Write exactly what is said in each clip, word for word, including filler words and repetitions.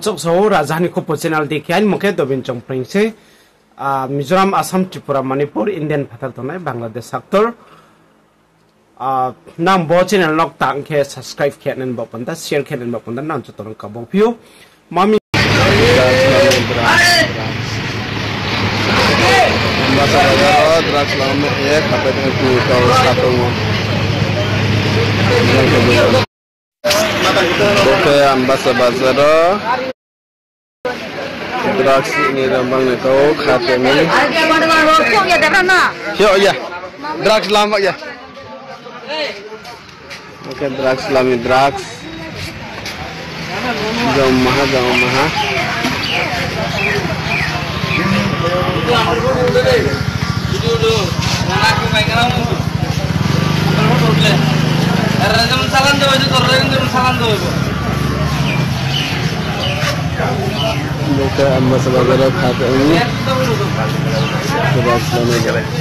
Choksa o Raja ni Khupo channel di khe aini mung khe Dobin Chongpreng se. Ah, Mizoram, Assam, Tripura, Manipur, Indian phathar tongnai Bangladesh haktor. Ah, nang bo channel no tang khe subscribe khe nang bo panda, share khe nang bo panda, nang joto no kabo phiu. Mami. Ambasa bazar o drugs lam ye khapai tong kau sa tong o. Bo khe Ambasa bazar o drugs ni rambang ni kau kha tong mi. Phiouh ya. Drugs lam ya. Oke, drugs lami drugs. Jom maha, jom maha. Bo khe Ambasa bazar o kha tong mi. Drugs lami drugs.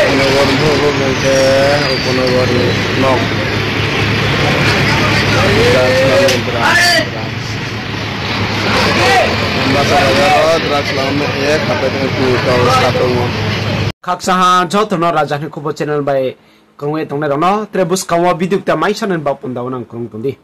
Upanagar bo, bo khe Upanagar ni nok. Ambasa bazar o drugs lam ye khapai tong kau sa tong o. Khaksa ha joto no Raja ni Khupo channel bai krung ye tongnai rao no tre buskang wo video kta maisa nani baoh panda wo nang krung tong di.